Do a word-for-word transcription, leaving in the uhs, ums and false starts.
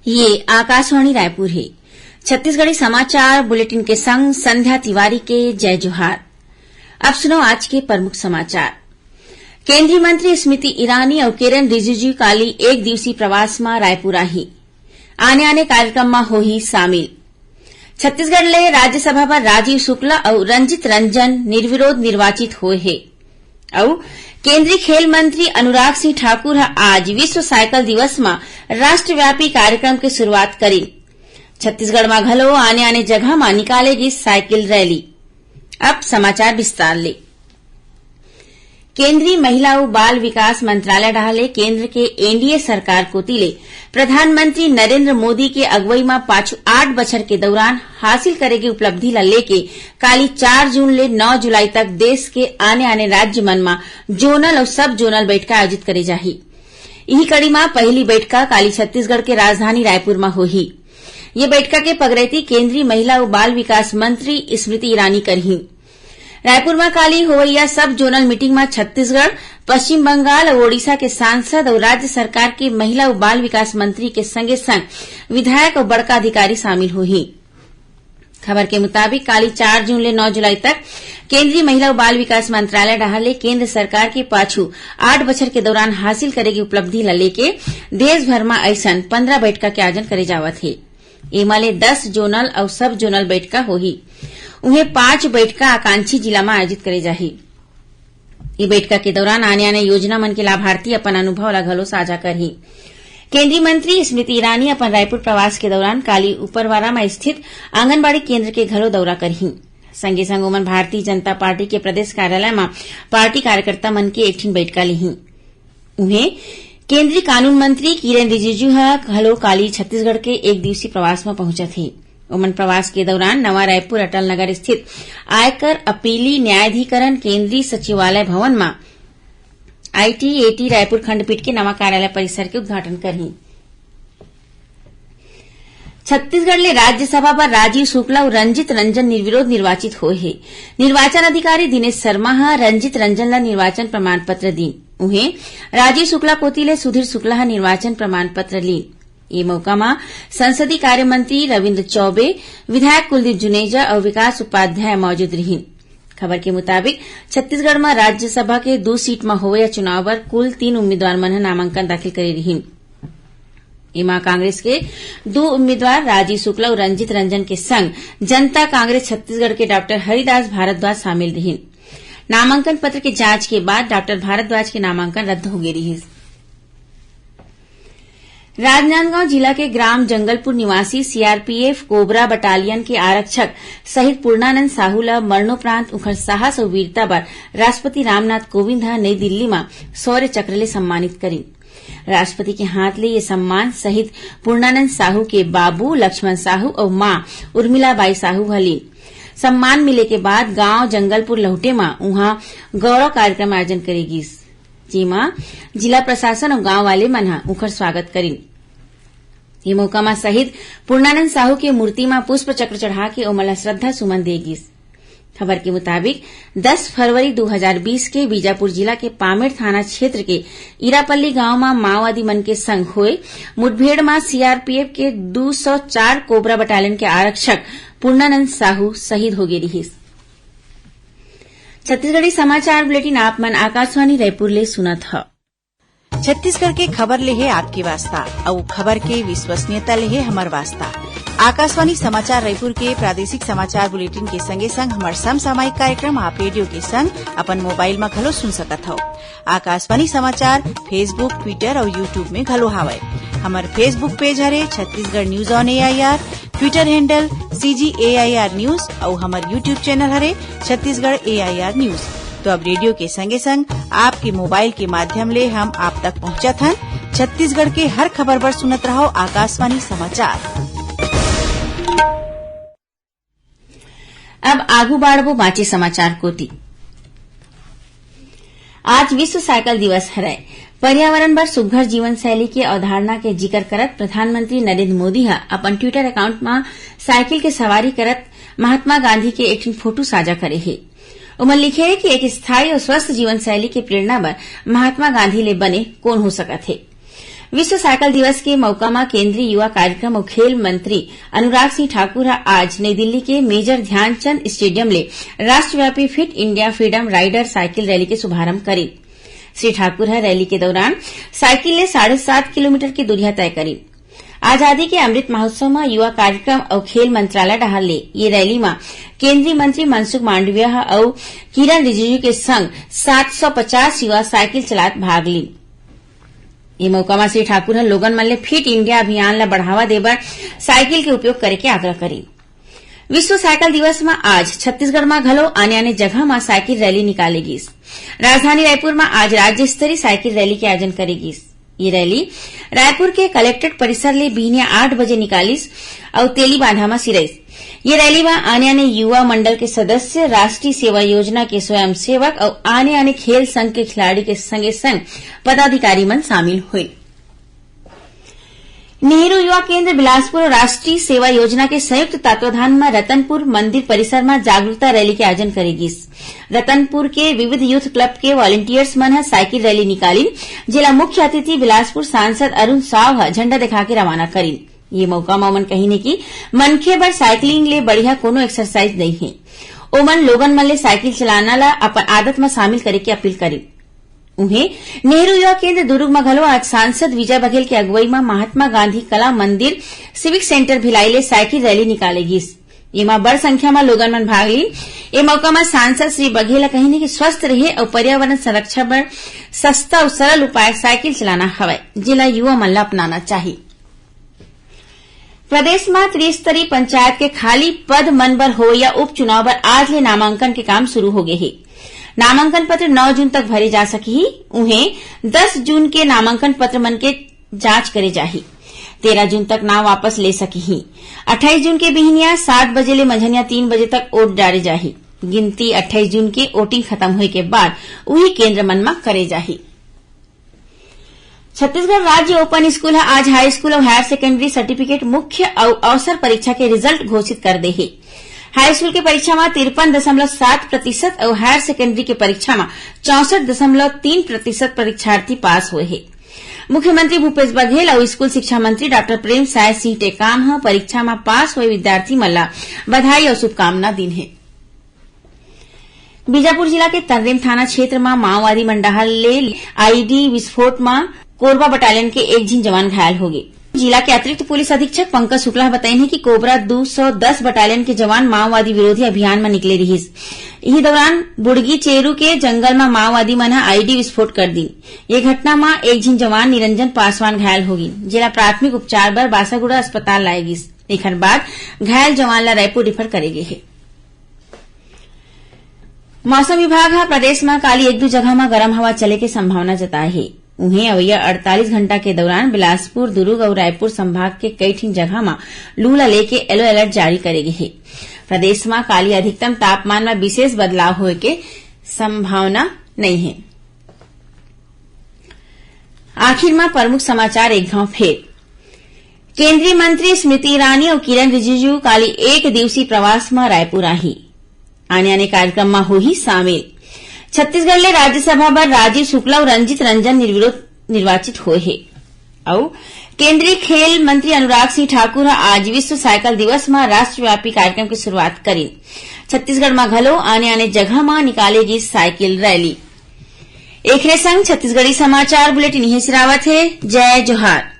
ये आकाशवाणी रायपुर हे। छत्तीसगढ़ी समाचार बुलेटिन के संग संध्या तिवारी के जय जोहार। अब सुनव आज के प्रमुख समाचार। केंद्रीय मंत्री स्मृति ईरानी अउ किरेन रिजिजू काली एक दिवसीय प्रवास म रायपुर आही। आने-आने कार्यक्रम म होही शामिल। छत्तीसगढ़ ले राज्यसभा बर राजीव शुक्ला अउ रंजित रंजन निर्विरोध निर्वाचित होए हे। अउ केंद्रीय खेल मंत्री अनुराग सिंह ठाकुर ह आज विश्व साइकिल दिवस म राष्ट्रव्यापी कार्यक्रम के शुरुआत करिन। छत्तीसगढ़ म घलो आने-आने जगह म निकाले गिस साइकिल रैली। अब समाचार विस्तार ले। केंद्रीय महिला अउ बाल विकास मंत्रालय डहार ले केंद्र के एनडीए सरकार कोति ले प्रधानमंत्री नरेंद्र मोदी के अगुवई म पाछू आठ बछर के दौरान हासिल करे गे उपलब्धि ल लेके काली चार जून ले नौ जुलाई तक देश के आने-आने राज्य मन म जोनल अउ सब जोनल बइठका आयोजित करे जाही। इही कड़ी म पहिली बइठका काली छत्तीसगढ़ के राजधानी रायपुर म होही। ये बइठका के पगरैती केंद्रीय महिला अउ बाल विकास मंत्री स्मृति ईरानी करही। रायपुर म काली होवइया सब जोनल मीटिंग म छत्तीसगढ़, पश्चिम बंगाल अउ ओडिशा के सांसद अउ राज्य सरकार के महिला अउ बाल विकास मंत्री के संगे संग विधायक अउ बड़का अधिकारी शामिल होही। खबर के मुताबिक, काली चार जून ले नौ जुलाई तक केंद्रीय महिला अउ बाल विकास मंत्रालय डहार ले केंद्र सरकार के पाछू आठ बछर के दौरान हासिल करे गे उपलब्धि ल लेके देश भर म अइसन पंद्रह बइठका के आयोजन करे जावत हे। एमा ले दस जोनल अउ सब जोनल बइठका होही। उहें, पांच बइठका आकांक्षी जिला म आयोजित करे जाही। ए बइठका के दौरान आने-आने योजना मन के लाभार्थी अपन अनुभव ला घलो साझा करही। केंद्रीय मंत्री स्मृति ईरानी अपन रायपुर प्रवास के दौरान काली उपरवारा म स्थित आंगनबाड़ी केंद्र के घलो दौरा करही। संगे संग ओमन भारतीय जनता पार्टी के प्रदेश कार्यालय म पार्टी कार्यकर्ता मन के एक ठिन बइठका लिही। उहें, केंद्रीय कानून मंत्री किरेन रिजिजू ह घलो काली छत्तीसगढ़ के एक दिवसीय प्रवास म पहुंचत हे। ओमन प्रवास के दौरान नवा रायपुर अटल नगर स्थित आयकर अपीली न्यायाधिकरण केंद्रीय सचिवालय भवन म आईटीएटी रायपुर खंडपीठ के नवा कार्यालय परिसर के उद्घाटन करही। छत्तीसगढ़ ले राज्यसभा बर राजीव शुक्ला अउ रंजित रंजन निर्विरोध निर्वाचित होए हे। निर्वाचन अधिकारी दिनेश शर्मा ह रंजित रंजन ल निर्वाचन प्रमाण पत्र दीन। उहें, राजीव शुक्ला कोति ले सुधीर शुक्ला ह निर्वाचन प्रमाण पत्र लीन। ए मौका म संसदीय कार्य मंत्री रविंद्र चौबे, विधायक कुलदीप जुनेजा अउ विकास उपाध्याय मौजूद रिहीन। खबर के मुताबिक, छत्तीसगढ़ म राज्यसभा के दू सीट म होवइया चुनाव बर कुल तीन उम्मीदवार मन ह नामांकन दाखिल करे रिहीन। एमा कांग्रेस के दू उम्मीदवार राजीव शुक्ला अउ रंजित रंजन के संग जनता कांग्रेस छत्तीसगढ़ के डॉक्टर हरिदास भारद्वाज शामिल रिहीन। नामांकन पत्र के जांच के बाद डॉक्टर भारद्वाज के नामांकन रद्द हो गे रिहीस। राजनांदगांव जिला के ग्राम जंगलपुर निवासी सीआरपीएफ कोबरा बटालियन के आरक्षक शहीद पूर्णानंद साहू ल मरणोपरांत उंखर साहस अउ वीरता बर राष्ट्रपति रामनाथ कोविंद ह नई दिल्ली म शौर्य चक्र ले सम्मानित करिन। राष्ट्रपति के हाथ ले ये सम्मान शहीद पूर्णानंद साहू के बाबू लक्ष्मण साहू अउ मां उर्मिला बाई साहू ह लीन। सम्मान मिले के बाद गांव जंगलपुर लहुटे म उहां गौरव कार्यक्रम आयोजन करे गिस, जेमा जिला प्रशासन अउ गांव वाले मन ह उंखर स्वागत करिन। ये मौका म शहीद पूर्णानंद साहू के मूर्ति म पुष्प चक्र चढ़ा के ओमन ल श्रद्धा सुमन दे गिस। खबर के मुताबिक, दस फरवरी दू हजार बीस के बीजापुर जिला के पामेड़ थाना क्षेत्र के ईरापल्ली गांव म माओवादी मन के संग होए मुठभेड़ म सीआरपीएफ के दू सौ चार कोबरा बटालियन के आरक्षक पूर्णानंद साहू शहीद होगे रिहीस। छत्तीसगढ़ी समाचार बुलेटिन आप मन आकाशवाणी रायपुर ले सुनत हव। छत्तीसगढ़ के खबर ले हे आपके वास्ता, अउ खबर के विश्वसनीयता ले हे हमर वास्ता। आकाशवाणी समाचार रायपुर के प्रादेशिक समाचार बुलेटिन के संगे संग हमर समसामयिक कार्यक्रम आप रेडियो के संग अपन मोबाइल म घलो सुन सकत हव। आकाशवाणी समाचार Facebook, Twitter अउ YouTube में घलो हावय। हमर Facebook पेज हरे Chhattisgarh news on AIR, Twitter handle CG AIR news अउ हमर YouTube चैनल हरे छत्तीसगढ़ एआईआर न्यूज। तो अब रेडियो के संगे संग आपके मोबाइल के माध्यम ले हम आप तक पहुंचत हन। छत्तीसगढ़ के हर खबर बर सुनत रहव आकाशवाणी समाचार। अब आगू बाढ़बो बांचे समाचार कोति। आज विश्व साइकिल दिवस हरय। पर्यावरण बर सुघ्घर जीवन शैली के अवधारणा के जिकर करत प्रधानमंत्री नरेंद्र मोदी ह अपन Twitter account म साइकिल के सवारी करत महात्मा गांधी के एक ठिन फोटो साझा करे हे। ओमन लिखे हे कि एक स्थायी अउ स्वस्थ जीवन शैली के प्रेरणा बर महात्मा गांधी ले बने कोन हो सकत हे। विश्व साइकिल दिवस के मौका म केंद्रीय युवा कार्यक्रम अउ खेल मंत्री अनुराग सिंह ठाकुर ह आज नई दिल्ली के मेजर ध्यानचंद स्टेडियम ले राष्ट्रव्यापी fit India freedom rider cycle rally के शुभारंभ करिन। श्री ठाकुर ह रैली के दौरान साइकिल ले साढ़े सात किलोमीटर के दूरिहा तय करिन। आजादी के अमृत महोत्सव म युवा कार्यक्रम अउ खेल मंत्रालय डहार ले ये रैली म केंद्रीय मंत्री मनसुख मांडविया ह अउ किरण रिजिजू के संग सात सौ पचास युवा साइकिल चलात भाग लीन। ये मौका म श्री ठाकुर ह लोगन मन ले फिट इंडिया अभियान ल बढ़ावा देबर साइकिल के उपयोग करे के आग्रह करिन। विश्व साइकिल दिवस म आज छत्तीसगढ़ म घलो आने-आने जगह म साइकिल रैली निकाले गिस। राजधानी रायपुर म आज राज्य स्तरीय साइकिल रैली के आयोजन करे गिस। ये रैली रायपुर के कलेक्ट्रेट परिसर ले बिहनिया आठ बजे निकालिस अउ तेलीबांधा म सिरइस। ये रैली म आने-आने युवा मंडल के सदस्य, राष्ट्रीय सेवा योजना के स्वयंसेवक अउ आने-आने खेल संघ के खिलाड़ी के संगे-संग पदाधिकारी मन शामिल होइन। नेहरू युवा केंद्र बिलासपुर अउ राष्ट्रीय सेवा योजना के संयुक्त तत्वाधान म रतनपुर मंदिर परिसर म जागरूकता रैली के आयोजन करे गिस। रतनपुर के विविध यूथ क्लब के वॉलंटियर्स मन ह साइकिल रैली निकालिन, जेला मुख्य अतिथि बिलासपुर सांसद अरुण साव ह झंडा दिखा के रवाना करिन। ये मौका म ओमन कहिन हे कि मनखे बर साइकिलिंग ले बढ़िया कोनो एक्सरसाइज नइ हे। ओमन लोगन मन ले साइकिल चलाना ला अपन आदत म शामिल करे के अपील करिन। उहें, नेहरू युवा केंद्र दुरूग म घलो आज सांसद विजय बघेल के अगुवई म महात्मा गांधी कला मंदिर सिविक सेंटर भिलाई ले साइकिल रैली निकाले गिस। एमा बड़ संख्या म लोगन मन भाग लीन। ए मौका म सांसद श्री बघेल ह कहिन हे कि स्वस्थ रहे अउ पर्यावरण संरक्षण बर सस्ता अउ सरल उपाय साइकिल चलाना हवय, जेला युवा मन ल अपनाना चाही। प्रदेश म त्रिस्तरीय पंचायत के खाली पद मन बर होवइया उपचुनाव बर आज ले नामांकन के काम शुरू हो गे हे। नामांकन पत्र नौ जून तक भरे जा सकही। उहें, दस जून के नामांकन पत्र मन के जांच करे जाही। तेरह जून तक नाम वापस ले सकही। अट्ठाईस जून के बिहनिया सात बजे ले मंझनिया तीन बजे तक वोट डारे जाही। गिनती अट्ठाईस जून के वोटिंग खत्म होए के बाद उही केंद्र मन म करे जाही। छत्तीसगढ़ राज्य ओपन स्कूल ह आज हाई स्कूल अउ हायर सेकेंडरी सर्टिफिकेट मुख्य अउ अवसर परीक्षा के रिजल्ट घोषित कर दे हे। हाई स्कूल के परीक्षा म तिरपन दशमलव सात प्रतिशत अउ हायर सेकेंडरी के परीक्षा म चौसठ दशमलव तीन प्रतिशत परीक्षार्थी पास होए हे। मुख्यमंत्री भूपेश बघेल अउ स्कूल शिक्षा मंत्री डॉक्टर प्रेम साय सिंह टेकाम ह परीक्षा म पास होए विद्यार्थी मन ल बधाई अउ शुभकामना दीन हे। बीजापुर जिला के तर्रेम थाना क्षेत्र म माओवादी मन डहार ले आईईडी विस्फोट म कोबरा बटालियन के एक झिन जवान घायल हो गे। जिला के अतिरिक्त पुलिस अधीक्षक पंकज शुक्ला ह बताइन हे कि कोबरा दू सौ दस बटालियन के जवान माओवादी विरोधी अभियान म निकले रिहिस। इही दौरान बुड़गी चेरू के जंगल म माओवादी मन ह आईईडी विस्फोट कर दीन। ये घटना म एक झिन जवान निरंजन पासवान घायल हो गिन, जेला प्राथमिक उपचार बर बासागुड़ा अस्पताल लाए गिस। एखर बाद घायल जवान ला रायपुर रेफर करे गे हे। मौसम विभाग ह प्रदेश म काली एक दू जगह म गरम हवा चले के संभावना जताए हे। उहें, अवइया अड़तालीस घंटा के दौरान बिलासपुर, दुरूग अउ रायपुर संभाग के कई ठिन जगह म लू ला लेके येलो अलर्ट जारी करे गे हे। प्रदेश म काली अधिकतम तापमान म विशेष बदलाव होए के संभावना नइ हे। आखिर म प्रमुख समाचार एक घांव फेर। केंद्रीय मंत्री स्मृति ईरानी अउ किरण रिजिजू काली एक दिवसीय प्रवास म रायपुर आही। आने-आने कार्यक्रम म होही शामिल। छत्तीसगढ़ ले राज्यसभा बर राजीव शुक्ला अउ रंजीत रंजन निर्विरोध निर्वाचित होए हे। अउ केंद्रीय खेल मंत्री अनुराग सिंह ठाकुर ह आज विश्व साइकिल दिवस म राष्ट्रव्यापी कार्यक्रम के शुरुआत करिन। छत्तीसगढ़ म घलो आने-आने जगह म निकाले गिस साइकिल रैली। एखरे संग छत्तीसगढ़ी समाचार बुलेटिन इहें सिरावत हे। जय जोहार।